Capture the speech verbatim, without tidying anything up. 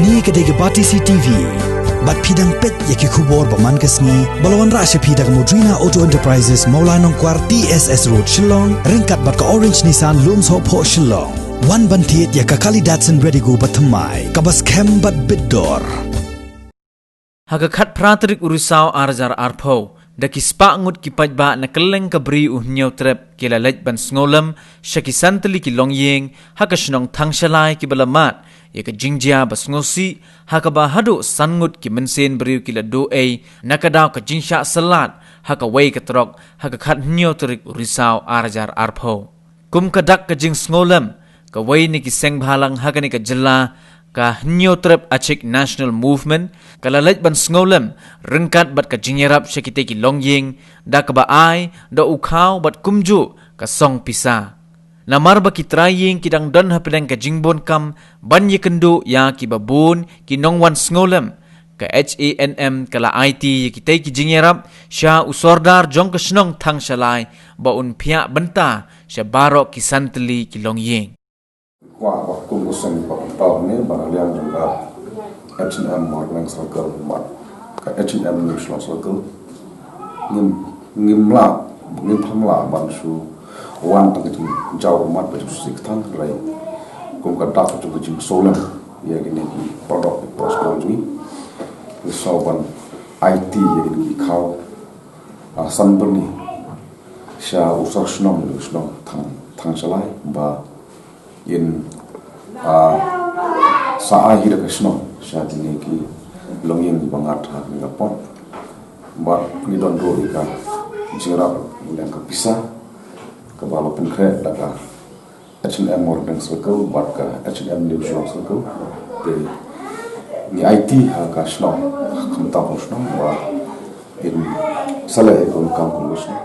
Kane ka dei ka Batesi TV. Bad phi dang peit ïa ki khubor ba man ka sngi ba la wanrah sha phi da ka Modrina Auto Enterprises, Mawlai Nongkwar, T S S Road, Shillong, ryngkat bad ka Orange Nissan, Lumsohphoh, Shillong. Wan ban thied ïa ka Kali Datsun Redigo ba thymmai, kaba skhem bad bit dor. Ha ka khatphra tarik u Risaw ar hajar arphew, da ki spah ngut ki paidbah na kylleng ka Bri u Hynñiewtrep ki la leit ban sngewlem sha ki san tylli ki longïing ha ka shnong Thangshalai kiba la mad ïa ka jingjia ba sngewsih, ha kaba haduh san ngut ki mynsiem briew ki la duh ei na ka daw ka jingshah syllat ha kawei ka trok ha ka khathynñiew tarik u Risaw ar hajar arphew. Kum ka dak ka jingsngewlem, kawei na ki seng bhalang ha kane ka jylla, ka Hynñiewtrep Achik National Movement, ka la leit ban sngewlem ryngkat bad ka jingïarap sha kitei ki longïing da kaba ai da u khaw bad kumjuh ka song pisa. Namar ba ki trai ïing ki dang don hapdeng ka jingbun kam ban ïakynduh ïa kiba bun ki nongwan sngewlem, ka H A N M ka la aiti ïa kitei ki jingïarap sha u sordar jong ka shnong Thangshalai ba un phiah bynta sha baroh ki san tylli ki longïing. Kwah ba kum u seng ba kumta ne ba na liang jong ka H A N M Mawryngkneng Circle bad ka H A N M New Shillong Circle. Ngim, ngim lah, ngim pham lah ban shu wan tang ka jingjaw ummat ba jong shu sik tang rai. Kum ka dak jong ka jingsngewlem ïa kine ki paralok ki parasnam jong ngi. Ngi sngew ban aiti ïa kine ki khaw, ah, san bynta sha u sor shnong, u shnong Thang, Thangshalai ba in, ah, sa ai hi da ka shnong sha kine ki longïing ba ngat ha kane ka por. Bad ngi don ruh ïa ka jingïarap na ka pisa kaba la pynkhreh da ka H A N M Mawryngkneng Circle bad ka H A N M New Shillong Circle. Te ngi aiti ha ka shnong, ha ka khamtam ka shnong ba in sa leh ïa ka kam kum ka shnong.